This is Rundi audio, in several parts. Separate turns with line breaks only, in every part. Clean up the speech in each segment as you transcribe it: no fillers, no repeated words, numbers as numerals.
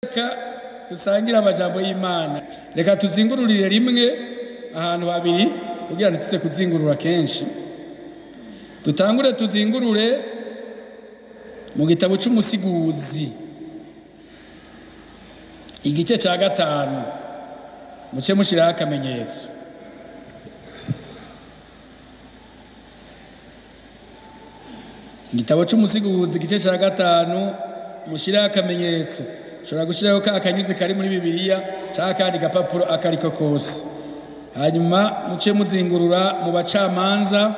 Reka dusangire amajambo y'Imana. Reka tuzingururire rimwe ahantu habiri kugira ntituze kuzingurura kenshi. Dutangure tuzingurure mu gitabo c'Umusiguzi, igice ca 5, muce mushiraho akamenyetso. Igitabo c'Umusiguzi igice ca 5, mushiraho akamenyetso. Ushobora gushiraho ka kanyuzi kari muri Bibiliya canke akandi gapapuro akariko kose. Hanyuma muce muzingurura mu Bacamanza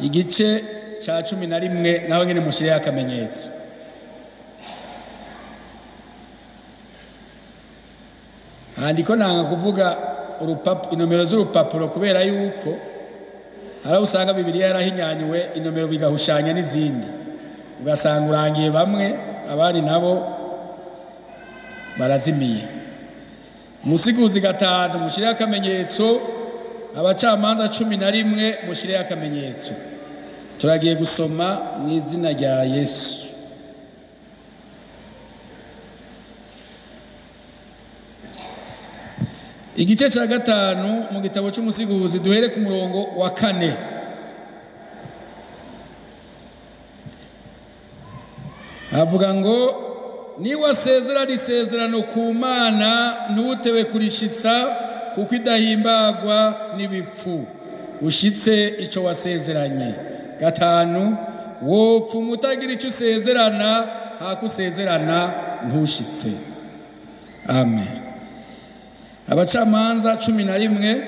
igice ca 11, naho nyene mushireho akamenyetso. Handiko nanga kuvuga inomero z'urupapuro kubera yuko hari usanga Bibiliya yarahinyanyuwe inomero bigahushanya n'izindi, ugasanga urangiye bamwe abandi nabo barazimiye. Musiguzi 5 mushireho akamenyetso, Abacamanza 11 mushireho akamenyetso. Turagiye gusoma mu izina rya Yesu. Igice ca 5 mu gitabo c'Umusiguzi, duhere ku murongo wa 4. Avuga ngo: niwasezerana isezerano ku Mana ntutebe kurishitsa, kuko idahimbagwa n'ibipfu, ushitse ico wasezeranye. 5, wopfa umutagira ico usezerana, hakusezerana ntushitse. Amen. Abacamanza 11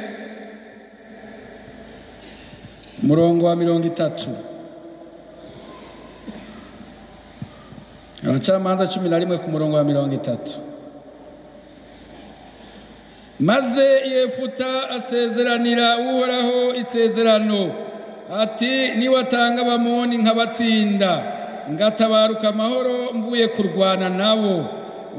murongo wa 30. Abacamanza 11 ku murongo wa 30. Maze Yefuta asezeranira Uhoraho isezerano ati: niwatanga Abamoni nkabatsinda, ngatabaruka amahoro mvuye kurwana nabo,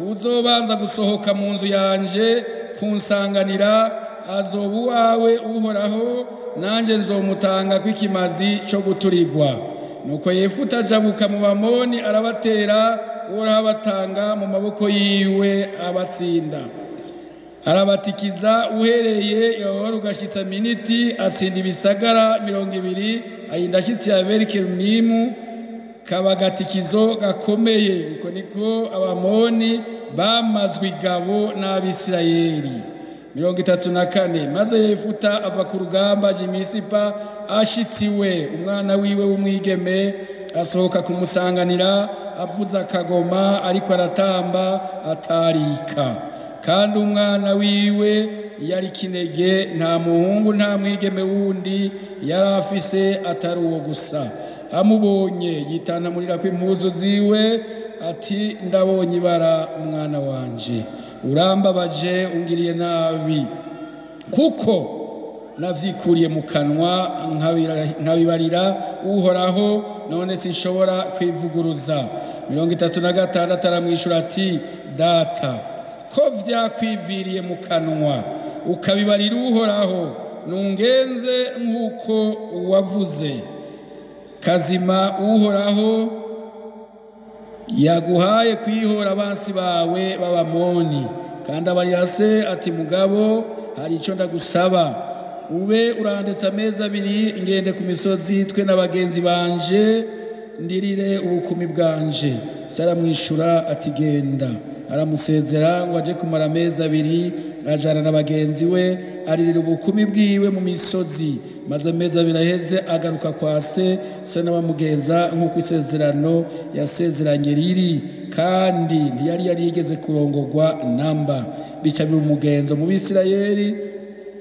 uzobanza gusohoka mu nzu yanje kunsanganira azoba uwawe Uhoraho, nanje nzomutanga kw'ikimazi co guturigwa. Nuko Yefuta ajabuka mu Bamoni arabatera, Uhoraho abatanga mu maboko yiwe abatsinda. Arabatikiza uhereye Yehova ugashitsa Miniti, atsinda ibisagara 20, ayinda ashitsi ya Berikerumimu, kabagatikizo gakomeye. Uko niko Abamoni bamazwe igabo n'Abisirayeli. 34. Maze Yefuta ava ku rugamba aja i Misipa, ashitsiwe umwana wiwe w'umwigeme asohoka kumusanganira, avuza akagoma ariko aratamba atarika. Kandi umwana wiwe yari kinege, nta muhungu nta mwigeme wundi yari afise atari uwo gusa. Amubonye yitanamurira kw'impuzu ziwe ati: ndabonye ibara mwana wanje, urambabaje, ungiriye nabi, kuko navyikuriye mu kanwa nkabibarira Uhoraho, none sinshobora kwivuguruza. 36. Aramwishura ati: data, ko vyakwiviriye mu kanwa ukabibarira Uhoraho, nungenze nk'uko wavuze. Kazima Uhoraho yaguhaye kwihora abansi bawe b'Abamoni. Kandi abarira se ati: mugabo, hari ico ndagusaba, ube urandetse amezi 2 ngende ku misozi twe n'abagenzi banje, ndirire ubukumi bwanje. Se aramwishura ati: genda. Aramusezera ngo aje kumara amezi 2, ajana na bagenzi we, aririra ubukumi bwiwe mu misozi. Maze amezi 2 aheze agaruka kwa se, se n'abamugenza nk'uko isezerano yasezeranye riri, kandi ntiyari yarigeze kurongogwa namba. Bica biba umugenzo mu Bisirayeli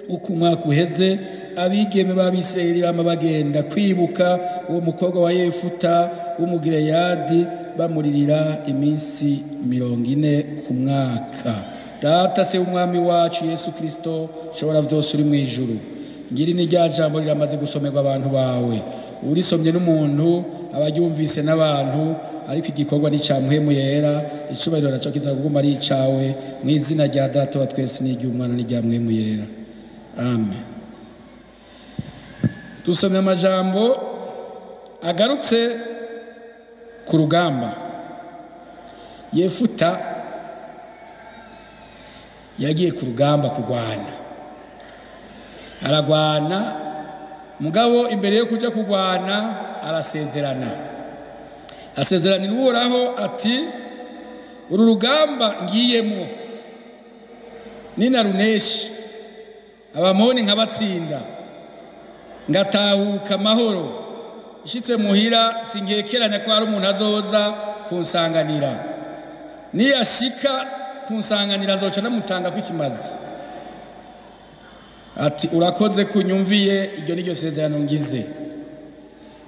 uko umwaka uheze, abigeme b'Abisirayeli bama bagenda kwibuka uwo mukobwa wa Yefuta w'Umugileyadi, bamuririra iminsi 40 ku mwaka. Data se w'Umwami wacu Yesu Kristo, shobora vyose uri mw'ijuru, ngiri ni rya jambo riramaze gusomerwa abantu bawe, urisomye n'umuntu abaryumvise n'abantu, ariko igikorwa ni ca Mpwemu Yera, icubahiro naco kiza kuguma ari icawe, mu izina rya Data wa twese n'iry'Umwana n'irya Mpwemu Yera. Amen. Tusomye amajambo agarutse ku rugamba. Yefuta Yagiye ku rugamba kugwana, aragwana. Mugabo imbere yo kuja kugwana arasezerana, asezeranira Uhoraho ati uru rugamba ngiyemo ninarunesha Abamoni nkabatsinda ngatahuka amahoro, ishitse muhira sinkekeranya ko hari umuntu azoza kunsanganira, niyashika kunsanganira nzoca ndamutanga kwikimazi. Ati urakoze kunyumviye, iryo niryo sezerano ngize.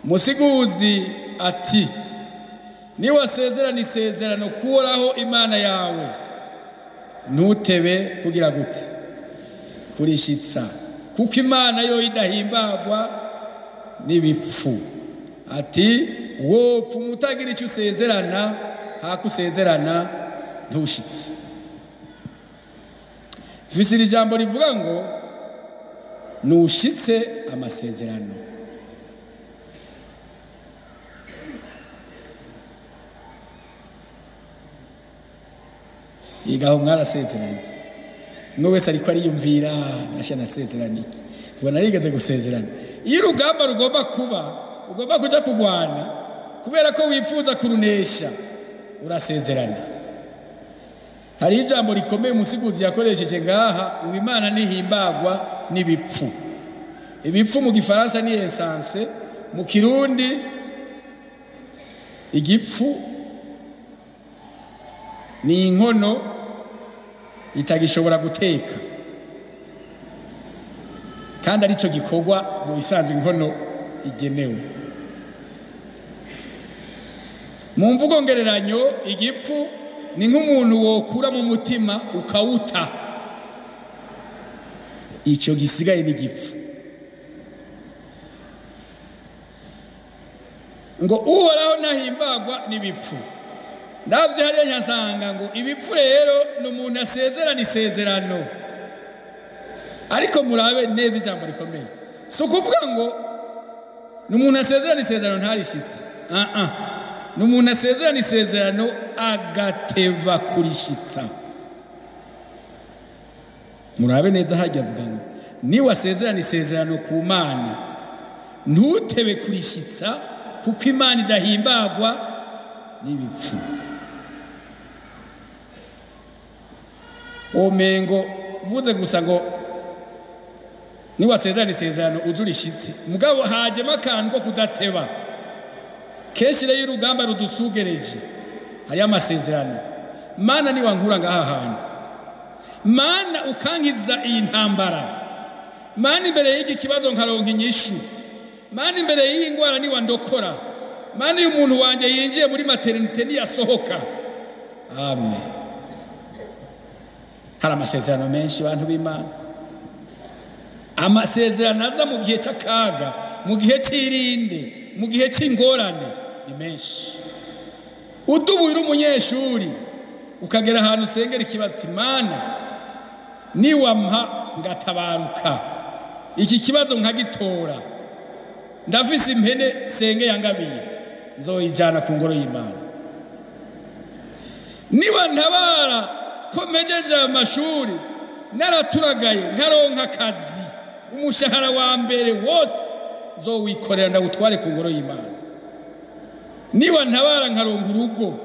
Musiguzi ati niwasezerana isezerano kuhoraho Imana yawe ntutebe kugira gute kurishitsa, kuko Imana yo idahimbagwa n'ibipfu. Ati wopfa umutagira icyo usezerana, hakusezerana ntushitse. Mfise iri jambo rivuga ngo nushitse amasezerano. Igaho mwarasezeranye, umwe wese ariko ariyumvira nasha nasezerana iki, ubona narigeze gusezerana. Iyo urugamba rugomba kuba, ugomba kuja kugwana kubera ko wifuza kurunesha, urasezerana. Hari ijambo rikomeye umusiguzi yakoresheje ngaha ngo Imana ntihimbagwa n'ibipfu. Ibipfu mu gifaransa ni essence, mu kirundi igipfu ni inkono itagishobora guteka, kandi arico gikorwa mu bisanzwe inkono igenewe. Mu mvugo ngereranyo igipfu ni nk'umuntu wokura mu mutima ukawuta, icyo gisigaye ni igipfu. Ngo Uhoraho ntahimbagwa n'ibipfu. Ndavye hariya nyasanga ngo ibipfu rero ni umuntu asezerana isezerano. Ariko murabe neza ijambo rikomeye, si ukuvuga ngo ni umuntu asezerana isezerano ntarishitse. Ni umuntu asezerana isezerano agateba kurishitsa. Murabe neza hajya avuga ngo niwasezerana isezerano ku Mana ntutebe kurishitsa, kuko Imana idahimbagwa n'ibipfu. Omengo uvuze gusa ngo niwasezerana isezerano uzurishitse, mugabo hajemo akantu ko kudateba. Kenshi rero urugamba rudusugereje hariyo amasezerano. Mana niwankura ngaha hantu, Mana ukankiza iyi ntambara, Mana imbere y'iki kibazo nkaronka inyishu, Mana imbere y'iyi ngwara niwandokora, Mana uyu muntu wanje yinjiye muri maternité niyasohoka. Amen. Hari amasezerano menshi bantu b'Imana, amasezerano aza mu gihe cy'akaga, mu gihe cy'irinde, mu gihe cy'ingorane ni menshi. Udubuye umunyeshuri ukagera ahantu usengera ikibazo, Imana niwampa ngatabaruka iki kibazo nkagitora, ndafise impene senge yangabiye nzoyijana ku ngoro y'Imana. Niba ntabara ko mpejeje amashuri naraturagaye nkaronka akazi, umushahara wa mbere wose nzowikorera ndawutware ku ngoro y'Imana. Niba ntabara nkaronka urugo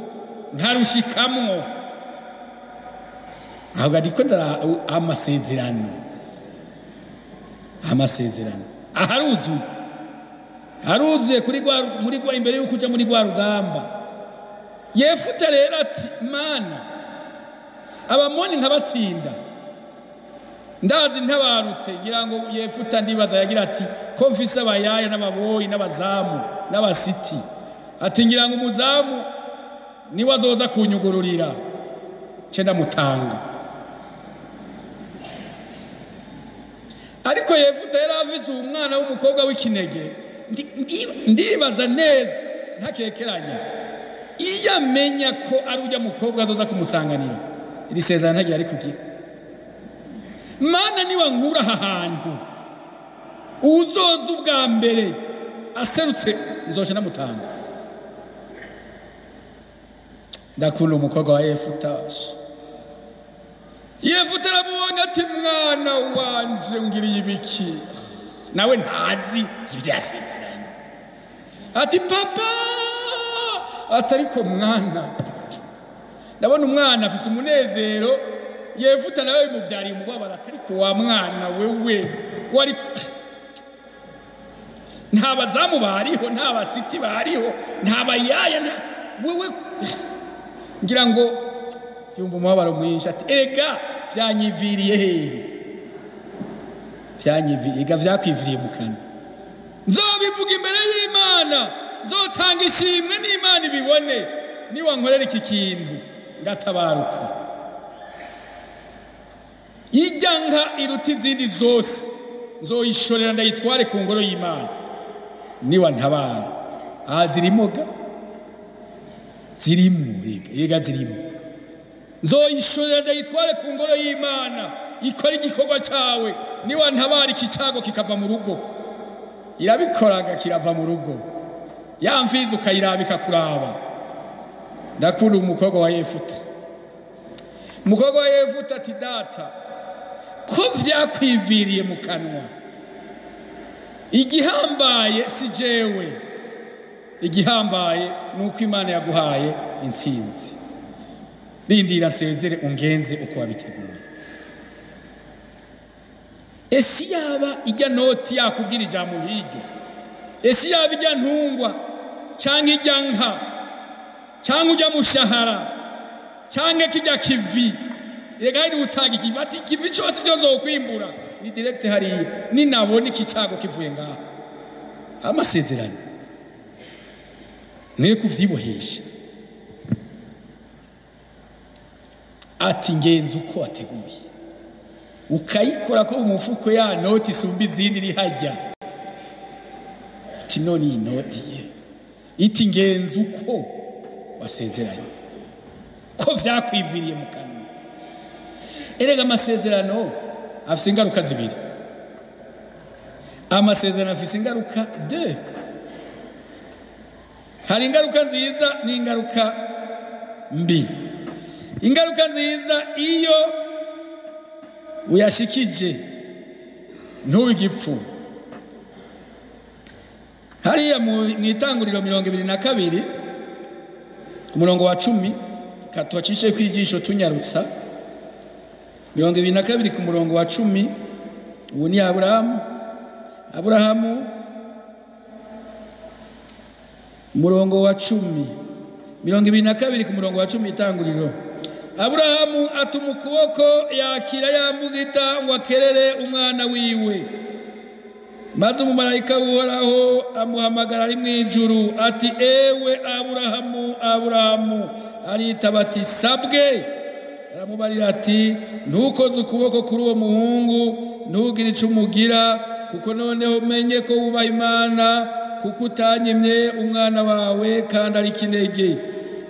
nkarushikamwo, ahubwo ariko amasezerano, amasezerano aharuzuye, haruzuye kuri rwa muri rwa imbere y'uko uja muri rwa rugamba. Yefuta rero ati Mana Abamoni nkabatsinda, ndazi ntabarutse. Ngira ngo Yefuta ndibaza yagira ati ko mfise abayaya n'ababoyi n'abazamu n'abasiti, ati ngira ngo umuzamu niwe azoza kunyugururira ce ndamutanga. Ariko Yefuta yari afise umwana w'umukobwa w'ikinege. Ndibaza neza ntakekeranya, iyo amenya ko ari ujya mukobwa azoza kumusanganira, iri sezerano ntagiye ari kugira. Mana niba nkura aha hantu uzoza ubwa mbere aserutse nzoca ndamutanga. Ndakunda umukobwa wa Yefuta, Yefuta aramubonye ati mwana wanje ngiriye ibiki? Nawe ntazi ibyo yasezeranye. Ati papa, atariko mwana. Ndabona umwana afise umunezero. Yefuta nawe bimuvyariye umubabaro, atariko wa mwana wewe wari nta bazamu bariho, nta basiti bariho, nta bayaya, wewe ngira ngo yumva umubabaro mwinshi. Ati erega vyanyiviriye hehe? Vyanyiviriye, ega vyakwiviriye mu kanwa. Nzobivuga imbere y'Imana, nzotanga ishimwe n'Imana ibibone, niwankorera iki kintu ngatabaruka. Ijya nka iruta izindi zose nzoyishorera ndayitware ku ngoro y'Imana, niwa ntabara. Aha zirimo ga, zirimo ega zirimo. Nzoyishorera ndayitware ku ngoro y'Imana, ikora igikorwa cawe, niwa ntabara iki cago kikava mu rugo. Irabikoraga kirava mu rugo. Ya mfizi ukayirabika kuraba. Ndakunda umukobwa wa Yefuta. Umukobwa wa Yefuta ati data, ko vyakwiviriye mu kanwa, igihambaye si jewe, igihambaye nuko Imana yaguhaye intsinzi. Rindira nsezere ungenze uko wabiteguye. Esi yaba ijya noti yakubwira ijambo nk'iryo, esi yaba ijya ntungwa canke ijya nka canke ujya mushahara canke kijya kivi, ega hari utanga ikivi, ati ikivi cose byo nzokwimbura ni direct hariya, ninabona iki cago kivuye ngaha. Amasezerano mwe kuvyibohesha. Ati ngenzi uko wateguye, ukayikora ko umufuko ya noti isumba izindi iri hajya. Ati none iyi noti ye iti ngenzi uko wasezeranye, ko vyakwiviriye mu kanwa. Erega amasezerano afise ingaruka zibiri. Amasezerano afise ingaruka de. Hari ingaruka nziza n'ingaruka mbi. Ingaruka nziza iyo uyashikije ntubigipfu. Hariya mu itanguriro 22 umurongo wa 10 katwacishe kwijisho tunyarutsa. 22 ku murongo wa 10, ubu ni Aburahamu. Aburahamu umurongo wa 10, 22 ku murongo wa 10 itanguriro. Aburahamu atuma ukuboko yakira yambugita ngo akerere umwana wiwe. Maze umumarayika w'Uhoraho amuhamagara ari mu ijuru ati ewe Aburahamu, Aburahamu. Aritaba ati sabwe. Aramubarira ati ntukoze ukuboko kuri uwo muhungu, ntugire ico umugira, kuko noneho umenye ko wubaha Imana, kuko utanyimye umwana wawe kandi ari kinege.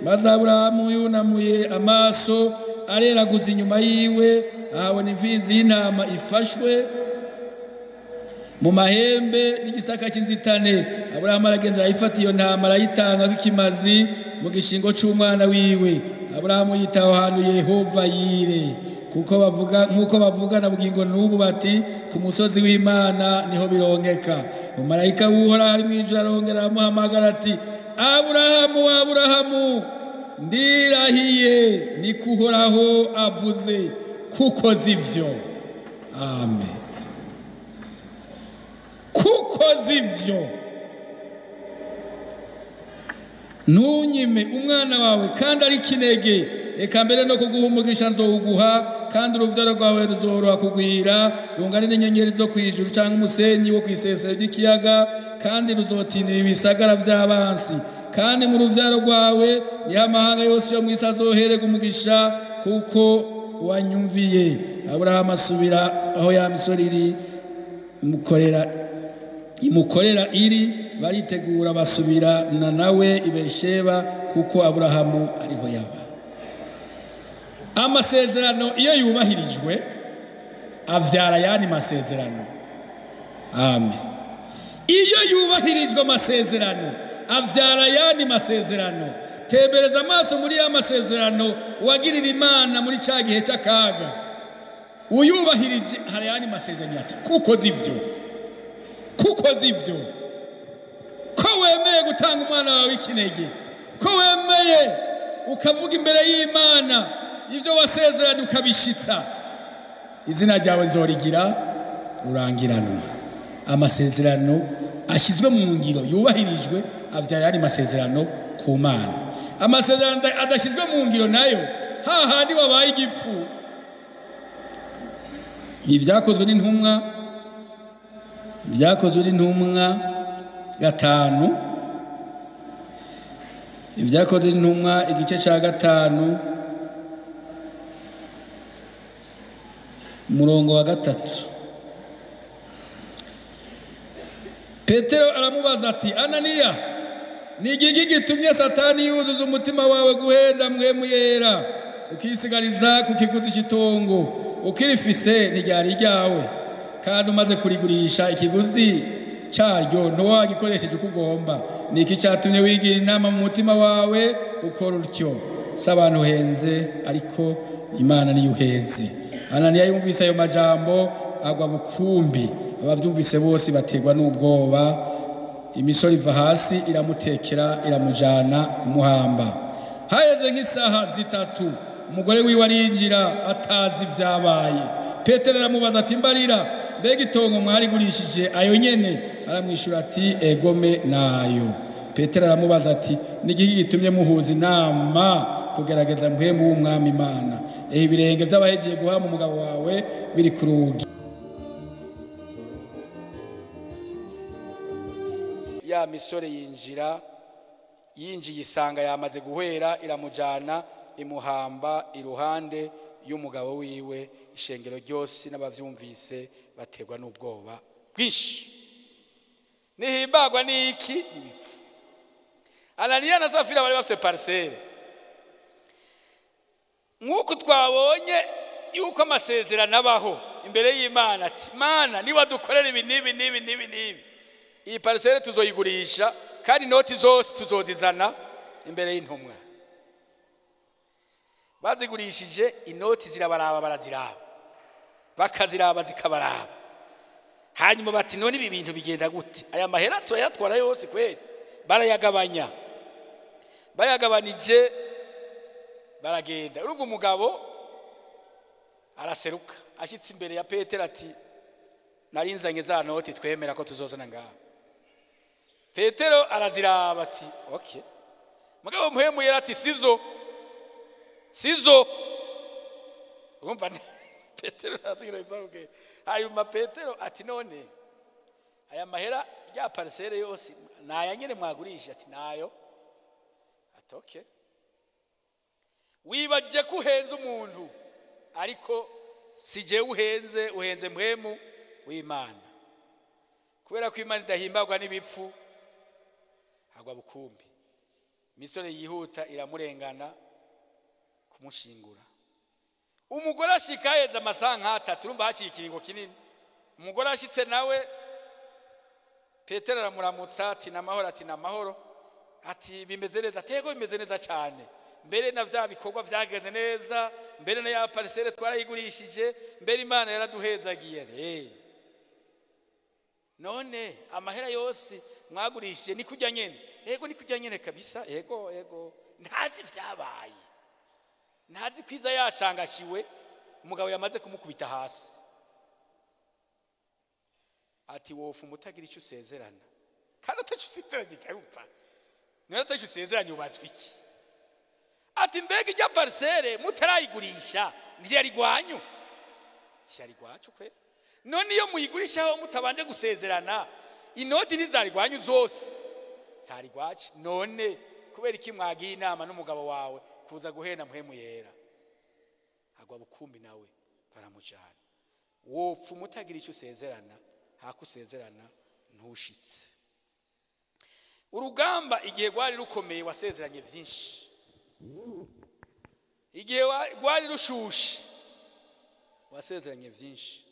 Maze Aburahamu yunamuye amaso areraguza inyuma yiwe, ahabona imfizi y'intama ifashwe mu mahembe n'igisaka cy'inzitane. Aburahamu aragenda arayifata iyo ntama arayitanga kw'ikimazi mu gishingo c'umwana wiwe. Aburahamu yitaho hantu Yehova yire, kuko bavuga nkuko bavuga na bugingo n'ubu bati ku musozi w'Imana niho bironkeka. Umumarayika w'Uhoraho ari mw'ijuru arongera aramuhamagara ati Aburahamu, Aburahamu. Ndirahiye niko Uhoraho avuze, kuko zivyo. Amen. Kuko zivyo. Ntunyime umwana wawe kandi ari kinege, eka mbere no kuguha umugisha nzowuguha, kandi uruvyaro rwawe ruzoroha kugwira rungane n'inyenyeri zo kwijuru canke umusenyi wo kwisesero ry'ikiyaga, kandi ruzotindira ibisagara vy'abansi. Kandi mu ruvyaro rwawe niho amahanga yose yo mw'isi azohererwa umugisha, kuko wanyumviye. Aburahamu asubira aho ya misoro iri imukorera iri, baritegura basubirana nawe i Berisheba, kuko Aburahamu ariho yaba. Amasezerano iyo yubahirijwe avyara yandi masezerano. Amen. Iyo yubahirijwe amasezerano avyara yandi masezerano. Tembereza amaso muri ya masezerano wagirira Imana muri ca gihe c'akaga. Uyubahirije hari ayandi masezerano ati kuko zivyo, kuko zivyo, ko wemeye gutanga umwana wawe w'ikinege, ko wemeye ukavuga imbere y'Imana ibyo wasezeranye ukabishitsa, izina ryawe nzorigira rurangiranwa. Amasezerano ashyizwe mu ngiro yubahirijwe avyara ayandi masezerano ku Mana. Amasezerano adashyizwe mu ngiro nayo hahandi wabaye igipfu. Ibyakozwe n'intumwa, ibyakozwe n'intumwa 5, ibyakozwe n'intumwa igice cya 5 umurongo wa 3. Petero aramubaza ati Ananiya, ni igiki gitumye Satani yuzuza umutima wawe guhenda Mpwemu Yera, ukisigariza ku kiguzi cy'itongo ukirifise ntiryari ryawe, kandi umaze kurigurisha ikiguzi cyaryo ntiwagikoresheje uko ugomba? Ni iki cyatumye wigira inama mu mutima wawe gukora utyo? Si abantu uhenze, ariko Imana niyo uhenze. Ananiya yumvise ayo majambo agwa bukumbi, abavyumvise bose baterwa n'ubwoba. Imisoro iva hasi iramutekera iramujana kumuhamba. Haheze nk'isaha 3 umugore wiwe arinjira atazi vyabaye. Petero aramubaza ati mbarira, mbega itongo mwarigurishije ayo nyene? Aramwishura ati egome nayo. Petero aramubaza ati nigiki gitumye muhuza inama kugerageza Mpwemu w'Umwami Imana? Ibirenge by'abahegiye guhama umugabo wawe biri ku rugi. Ya misore yinjira, yinjiye isanga yamaze guhera, iramujana imuhamba iruhande y'umugabo wiwe. Ishengero ryose n'abavyumvise baterwa n'ubwoba bwinshi. Nihimbagwa n'iki? Ibipfu. Ananiya na Safira bari bafite parcelle. Nk'uko twabonye yuko amasezerano abaho imbere y'Imana, ati Mana niba dukorera ibi n'ibi n'ibi n'ibi n'ibi, iyi parcelle tuzoyigurisha kandi inoti zose tuzozizana imbere y'intumwa. Bazigurishije inoti zirabaraba, baraziraba, bakaziraba zikabaraba. Hanyuma bati none ibi bintu bigenda gute? Aya mahera turayatwara yose kweli? Barayagabanya. Bayagabanije baragenda. Urumva umugabo araseruka ashitse imbere ya Petero ati narinzanye za noti twemera ko tuzozana ngaha. Petero araziraba ati okay. Mugabo Mpwemu Yera ati sizo, sizo. Urumva Petero arazigereza okay. Hanyuma Petero ati none aya mahera rya parcelle yose naya nyene mwagurisha? Ati nayo. Ati okay. Wibajije ko uhenze umuntu, ariko si jewe uhenze, uhenze Mpwemu w'Imana. Kubera ko Imana idahimbagwa n'ibipfu, agwa bukumbi. Imisore yihuta iramurengana kumushingura. Umugore ashika heza amasaha nka 3, urumva haciye ikiringo kinini. Umugore ashitse nawe, Petero aramuramutsa ati namahoro, ati namahoro, ati bimeze neza? Tego bimeze neza cyane. Mbere na vya bikorwa vyagenze neza, mbere na ya parcelle twarayigurishije, mbere Imana yaraduhezagiye. None amahera yose mwagurishije ni kujya nyene? Ego ni kujya nyene kabisa, ego ego. Ntazi vyabaye, ntazi kwiza yashangashiwe, umugabo yamaze kumukubita hasi. Ati wofu mutagira icyo usezerana, kandi atacyo usezeranye karumva niba atacyo usezeranye ubazwa iki? Ati mbega ijya parcelle mutarayigurisha ntiyari gwanyu? Ntiyari gwacu kwe. None iyo muyigurishaho mutabanje gusezerana, inoti ntizari gwanyu zose, zari gwacu. None kubera iki mwagiye inama n'umugabo wawe kuza guhena Mpwemu Yera? Agwa bukumbi nawe baramujana. Wopfa mutagira icyo usezerana, hakusezerana ntushitse. Urugamba igihe rwari rukomeye wasezeranye byinshi, igihe rwari rushushe wasezeranye byinshi,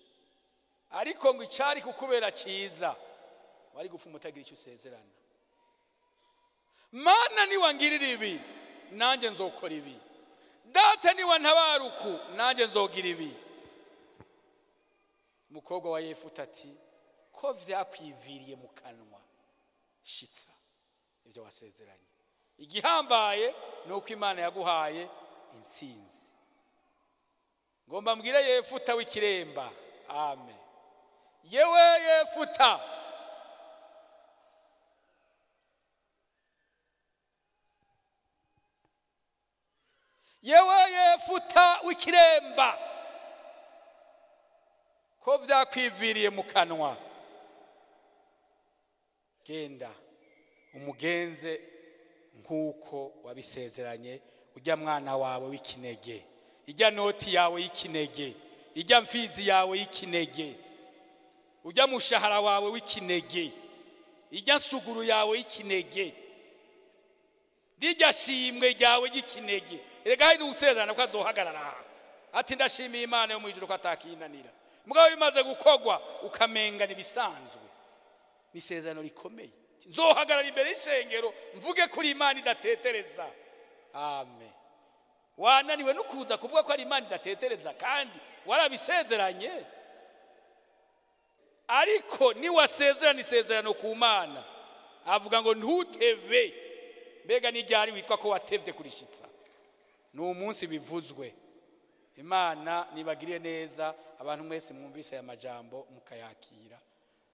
ariko ngo icari kukubera cyiza wari gupfa umutagira icyo usezerana. Mana niwangirira ibi nanjye nzokora ibi, data niwantabaruku nanjye nzogira ibi.
Umukobwa wa Yefuta ati ko vyakwiviriye mu kanwa, shitsa ibyo wasezeranye. Igihambaye ni uko Imana yaguhaye intsinzi. Ngomba mbwire Yefuta w'ikiremba, amen. Yewe Yefuta, yewe Yefuta w'ikiremba, ko vyakwiviriye mu kanwa, genda umugenze nk'uko wabisezeranye. Ujya mwana wawe w'ikinege, ijya noti yawe y'ikinege, ijya mfizi yawe y'ikinege, ujya mushahara wawe w'ikinege, ijya nsuguru yawe y'ikinege, rijya shimwe ryawe ry'ikinege. Erega hari n'usezerana ko azohagarara ati ndashimiye Imana yo mu ijuru ko atakinanira. Mugabo bimaze gukogwa ukamenga nibisanzwe. Ni isezerano rikomeye. Nzohagarara imbere y'ishengero mvuge kuri Imana idatetereza. Amen. Wananiwe no kuza kuvuga ko ari Imana idatetereza kandi warabisezeranye. Ariko ni wasezerana isezerano ku Mana, avuga ngo ntutebe. Mbega n'iryari witwa ko watevye kurishitsa? Ni umunsi bivuzwe. Imana nibagiriye neza abantu mwese mwumvise aya majambo mukayakira.